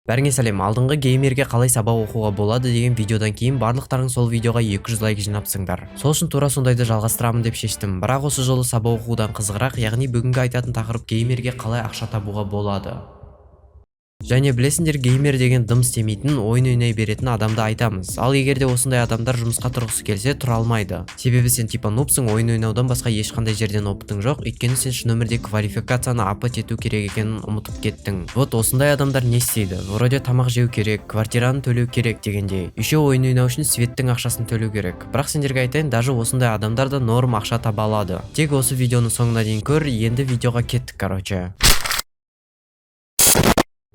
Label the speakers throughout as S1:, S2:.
S1: Бәріңе сәлем! Алдыңғы «Геймерге қалай сабақ оқуға болады» деген видеодан кейін барлықтарың сол видеоға 200 лайк жинапсыңдар. Сол үшін тура сондайды жалғастырамын деп шештім. Бірақ осы жолы сабақ оқудан қызығырақ, яғни бүгінгі айтатын тақырып: геймерге қалай ақша табуға болады. Және білесіңдер, геймер деген дым істемейтін, ойын ойнай беретін адамды айтамыз. Ал егер де осындай адамдар жұмысқа тұрғысы келсе, тұра алмайды. Себебі сен типа нубсың, ойын ойнаудан басқа ешқандай жерден опытың жоқ, өйткені сен шын өмірде квалификацияны апать ету керек екенін ұмытып кеттің. Вот осындай адамдар не істейді? Вроде тамақ жеу керек, квартираны төлеу керек дегендей. Еще ойын ойнау үшін светтің ақшасын төлеу керек. Бірақ сендерге айтайын, даже осындай адамдар да норм ақша таба алады. Тек осы видеоны соңына дейін көр. Енді видеоға кеттік, короче.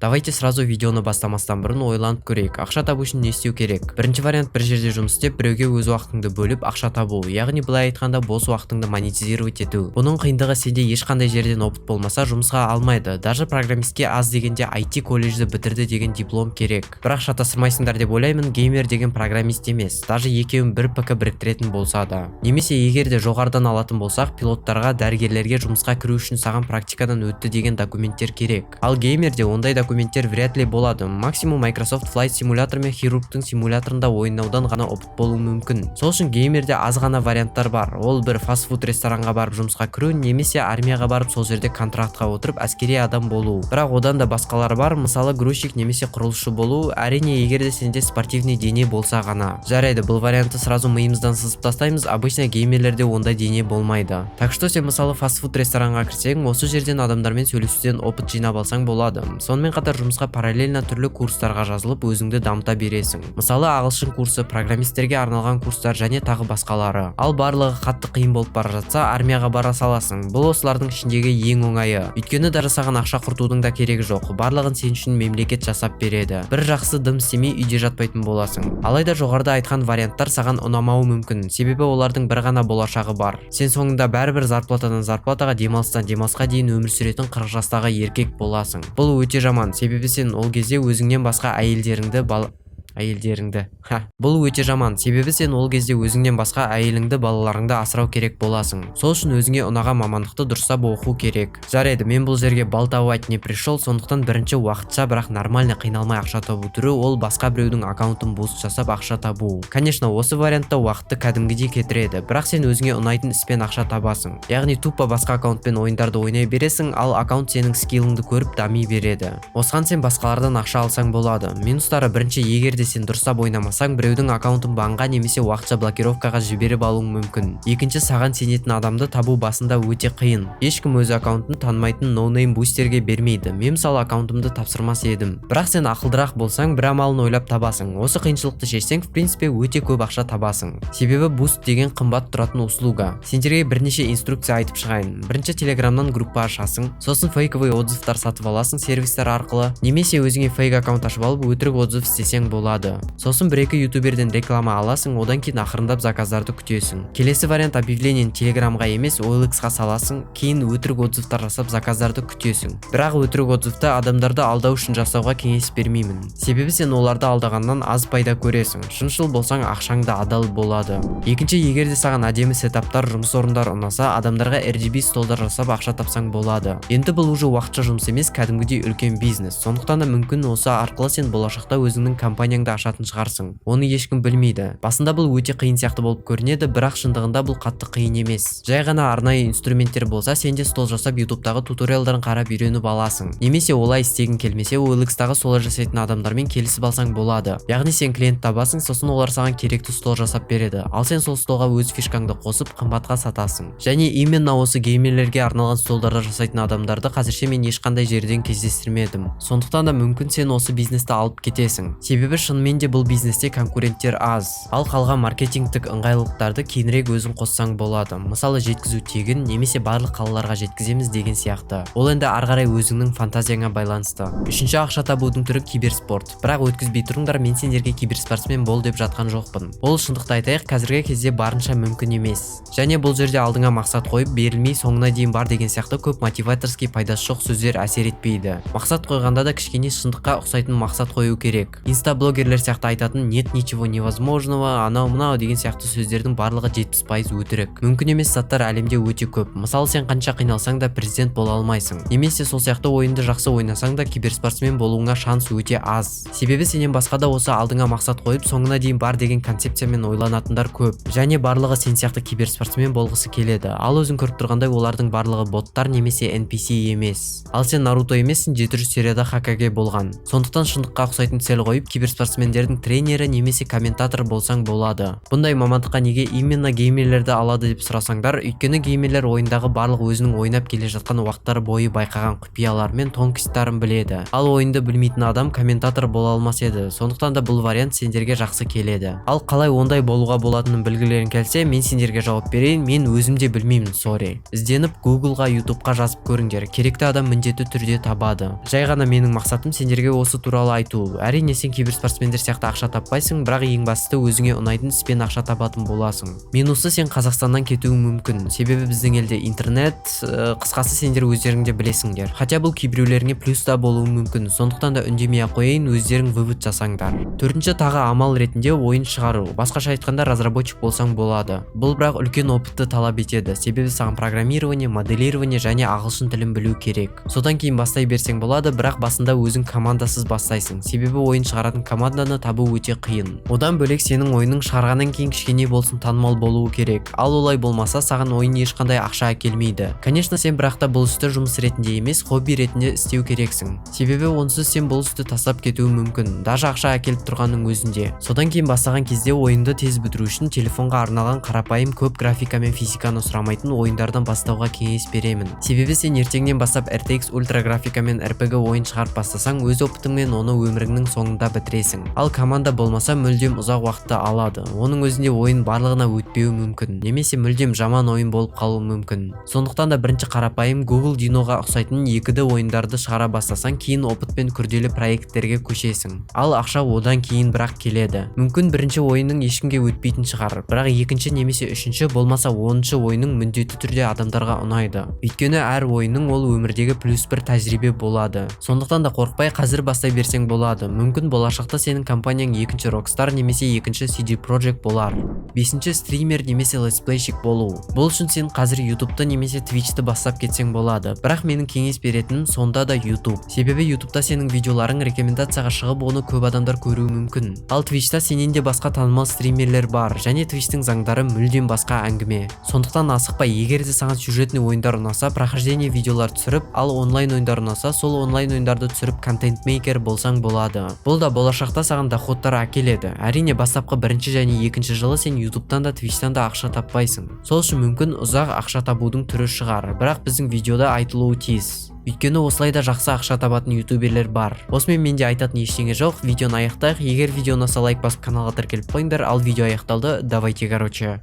S1: Давайте сразу видеоны бастамастан бұрын ойланып көрейік: ақша табу үшін не істеу керек? Бірінші вариант: бір жерде жұмыс істеп, біреуге өз уақытыңды бөліп, ақша табу, яғни былай айтқанда, бос уақытыңды монетизировать ету. Бұның қиындығы: сенде ешқандай жерден опыт болмаса, жұмысқа алмайды. Даже программистке аз дегенде IT колледжді бітірді деген диплом керек. Бірақ шатастырмайсыңдар деп ойлаймын, геймер деген программист емес, даже екеуін бір ПК біріктіретін болса да. Немесе егер де жоғарыдан алатын болсақ, пилоттарға, дәрігерлерге жұмысқа кіру үшін саған практикадан өтті деген документтер керек. Ал геймерде ондай документтер вряд ли болады. Максимум Microsoft Flight Simulator мен хирургтың симуляторында ойнаудан ғана опыт болуы мүмкін. Сол үшін геймерде аз ғана варианттар бар: ол бір фастфуд ресторанға барып жұмысқа кіру немесе армияға барып, сол жерде контрактқа отырып, әскери адам болу. Бірақ одан да басқалары бар, мысалы, грузчик немесе құрылысшы болу, әрине, егер де сенде спортивный дене болса ғана. Жарайды, бұл вариантты сразу миымыздан сызып тастаймыз. Обычно геймерлерде ондай дене болмайды. Так что сен, мысалы, фастфуд ресторанға кірсең, осы жерден адамдармен сөйлесуден опыт жинап алсаң болады. Сонымен қатар жұмысқа параллельно түрлі курстарға жазылып, өзіңді дамыта бересің. Мысалы, ағылшын курсы, программистерге арналған курстар және тағы басқалары. Ал барлығы қатты қиын болып бара жатса, армияға бара саласың. Бұл осылардың ішіндегі ең оңайы, өйткені даже саған ақша құртудың да керегі жоқ, барлығын сен үшін мемлекет жасап береді. Бір жақсы, дым істемей үйде жатпайтын боласың. Алайда жоғарыда айтқан варианттар саған ұнамауы мүмкін, себебі олардың бір ғана болашағы бар: сен соңында бәрібір зарплатадан зарплатаға, демалыстан демалысқа дейін өмір сүретін 40 жастағы еркек боласың. Бұл өте жаман, себебі сен ол кезде өзіңнен басқа әйелдеріңді бала әйелдеріңді ха бұл өте жаман, себебі сен ол кезде өзіңнен басқа әйеліңді, балаларыңды асырау керек боласың. Сол үшін өзіңе ұнаған мамандықты дұрыстап оқу керек. Жарайды, мен бұл жерге болтовать не пришел. Сондықтан бірінші уақытша, бірақ нормально қиналмай ақша табу түрі: ол басқа біреудің аккаунтын буст жасап, ақша табу. Конечно, осы вариантта уақытты кәдімгідей кетіреді, бірақ сен өзіңе ұнайтын іспен ақша табасың, яғни тупо басқа аккаунтпен ойындарды ойнай бересің, ал аккаунт сенің скиллыңды көріп, дами береді. Осыған сен басқалардан ақша алсаң болады. Минустары: бірінші, егер де сен дұрыстап ойнамасаң, біреудің аккаунтын банға немесе уақытша блокировкаға жіберіп алуың мүмкін. Екінші, саған сенетін адамды табу басында өте қиын. Ешкім өз аккаунтын танымайтын ноунейм бустерге бермейді. Мен, мысалы, аккаунтымды тапсырмас едім. Бірақ сен ақылдырақ болсаң, бір амалын ойлап табасың. Осы қиыншылықты шешсең, в принципе, өте көп ақша табасың, себебі буст деген қымбат тұратын услуга. Сендерге бірнеше инструкция айтып шығайын. Бірінші, Телеграмнан группа ашасың, сосын фейковый отзывтар сатып аласың сервистер арқылы немесе өзіңе фейк аккаунт ашып алып, өтірік отзыв істесең болады. Сосын бір екі ютуберден реклама аласың, одан кейін ақырындап заказдарды күтесің. Келесі вариант: объявлениені Телеграмға емес, OLX-қа саласың, кейін өтірік отзывтар жасап, заказдарды күтесің. Бірақ өтірік отзывты адамдарды алдау үшін жасауға кеңес бермеймін, себебі сен оларды алдағаннан аз пайда көресің. Шыншыл болсаң, ақшаң да адал болады. Екінші, егер де саған әдемі сетаптар, жұмыс орындары ұнаса, адамдарға RGB столдар жасап, ақша тапсаң болады. Енді бұл уже уақытша жұмыс емес, кәдімгідей үлкен бизнес. Сондықтан да мүмкін, осы арқылы сен болашақта өзіңнің компанияңды ашатын шығарсың, оны ешкім білмейді. Басында бұл өте қиын сияқты болып көрінеді, бірақ шындығында бұл қатты қиын емес. Жай ғана арнайы инструменттер болса, сен де стол жасап, Ютубтағы туториалдарын қарап, үйреніп аласың. Немесе олай істегің келмесе, OLX-тағы солай жасайтын адамдармен келісіп алсаң болады. Яғни сен клиент табасың, сосын олар саған керекті стол жасап береді, ал сен сол столға өз фишкаңды қосып, қымбатқа сатасың. Және именно осы геймерлерге арналған столдарды жасайтын адамдарды қазірше мен ешқандай жерден кездестірмедім. Сондықтан да мүмкін, сен осы бизнесті алып кетесің, себебі шынымен де бұл бизнесте конкуренттер аз. Ал қалған маркетингтік ыңғайлылықтарды кейінірек өзің қоссаң болады, мысалы, жеткізу тегін немесе барлық қалаларға жеткіземіз деген сияқты. Ол енді ары қарай өзіңнің фантазияңа байланысты. Үшінші ақша табудың түрі: киберспорт. Бірақ өткізбей тұрыңдар, мен сендерге киберспортсмен бол деп жатқан жоқпын. Ол, шындықты айтайық, қазіргі кезде барынша мүмкін емес. Және бұл жерде алдыңа мақсат қойып, берілмей, соңына дейін бар деген сияқты көп мотиваторский пайдасы жоқ сөздер әсер етпейді. Мақсат қойғанда да кішкене шындыққа ұқсайтын мақсат қою керек. Инстаблогер Блогерлер сияқты айтатын «нет ничего невозможного», анау мынау деген сияқты сөздердің барлығы 70% өтірік. Мүмкін емес заттар әлемде өте көп. Мысалы, сен қанша қиналсаң да, президент бола алмайсың немесе сол сияқты ойынды жақсы ойнасаң да, киберспортсмен болуыңа шанс өте аз, себебі сенен басқа да осы алдыңа мақсат қойып, соңына дейін бар деген концепциямен ойланатындар көп және барлығы сен сияқты киберспортсмен болғысы келеді. Ал өзің көріп тұрғандай, олардың барлығы боттар немесе NPC емес. Ал сен Наруто емессің, 700 серияда Хокаге болған. Сондықтан шындыққа ұқсайтын цель қойып, киберспортсмендердің тренері немесе комментатор болсаң болады. Бұндай мамандыққа неге именно геймерлерді алады деп сұрасаңдар, өйткені геймерлер ойындағы барлық өзінің ойнап келе жатқан уақыттары бойы байқаған құпиялар мен тонкостьтарын біледі. Ал ойынды білмейтін адам комментатор бола алмас еді. Сондықтан да бұл вариант сендерге жақсы келеді. Ал қалай ондай болуға болатынын білгілерің келсе, мен сендерге жауап берейін: мен өзім де білмеймін, сорри. Ізденіп, Гуглға, Ютубқа жазып көріңдер, керекті адам міндетті түрде табады. Жай ғана менің мақсатым сендерге осы туралы айту. Әрине, сен киберспортсмендер сияқты ақша таппайсың, бірақ ең бастысы, өзіңе ұнайтын іспен ақша табатын боласың. Минусы: сен Қазақстаннан кетуің мүмкін, себебі біздің елде интернет, қысқасы, сендер өздерің де білесіңдер. Хотя бұл кейбіреулеріңе плюс та болуы мүмкін. Сондықтан да үндемей ақ қояйын, өздерің вывод жасаңдар. Төртінші тағы амал ретінде ойын шығару, басқаша айтқанда, разработчик болсаң болады. Бұл бірақ үлкен опытты талап етеді, себебі саған программирование, моделирование және ағылшын тілін білу керек. Содан кейін бастай берсең болады, бірақ басында өзің командасыз бастайсың, себебі ойын шығаратын команданы табу өте қиын. Одан бөлек, сенің ойының шығарғаннан кейін кішкене болсын танымал болуы керек. Ал олай болмаса, саған ойын ешқандай ақша әкелмейді. Конечно, сен бірақ та бұл істі жұмыс ретінде емес, хобби ретінде істеу керексің, себебі онсыз сен бұл істі тастап кетуің мүмкін, даже ақша әкеліп тұрғанның өзінде. Содан кейін бастаған кезде ойынды тез бітіру үшін телефонға арналған қарапайым, көп графика мен физиканы сұрамайтын ойындардан бастауға кеңес беремін, себебі сен ертеңнен бастап RTX ультра графикамен RPG ойын шығарып бастасаң, өз опытыңмен оны өміріңнің соңында бітіресің. Ал команда болмаса, мүлдем ұзақ уақытты алады. Оның өзінде ойын барлығына өтпеуі мүмкін немесе мүлдем жаман ойын болып қалуы мүмкін. Сондықтан да бірінші қарапайым Google Dinoға ұқсайтын 2D ойындарды шығара бастасаң, кейін опытпен күрделі проекттерге көшесің. Ал ақша одан кейін бірақ келеді. Мүмкін, бірінші ойының ешкімге өтпейтін шығар, бірақ екінші немесе үшінші, болмаса 10-шы ойының міндетті түрде адамдарға ұнайды, өйткені әр ойының ол өмірдегі плюс бір тәжірибе болады. Сондықтан да қорықпай, қазір бастай берсең болады. Мүмкін, болашақта сенің компанияң екінші Rockstar немесе екінші CD Projekt болар. Бесінші: стример немесе летсплейщик болу. Бұл үшін сен қазір Ютубты немесе Твичті бастап кетсең болады, бірақ менің кеңес беретінім сонда да Ютуб, себебі Ютубта сенің видеоларың рекомендацияға шығып, оны көп адамдар көруі мүмкін. Ал Твичта сенен де басқа танымал стримерлер бар және Твичтің заңдары мүлдем басқа әңгіме. Сондықтан асықпай, егер де саған сюжетный ойындар ұнаса, прохождение видеолар түсіріп, ал онлайн ойындар ұнаса, сол онлайн ойындарды түсіріп, контент-мейкер болсаң болады. Бұл да болашақта саған доходтар әкеледі. Әрине, бастапқы бірінші және екінші жылы сен Ютубтан да, Твичтан да ақша таппайсың. Сол үшін мүмкін ұзақ ақша табудың түрі шығар, бірақ біздің видеода айтылуы тиіс, өйткені осылай да жақсы ақша табатын ютуберлер бар. Осымен менде айтатын ештеңе жоқ, видеоны аяқтайық. Егер видео ұнаса, лайк басып, каналға тіркеліп қойыңдар. Ал видео аяқталды, давайте, короче.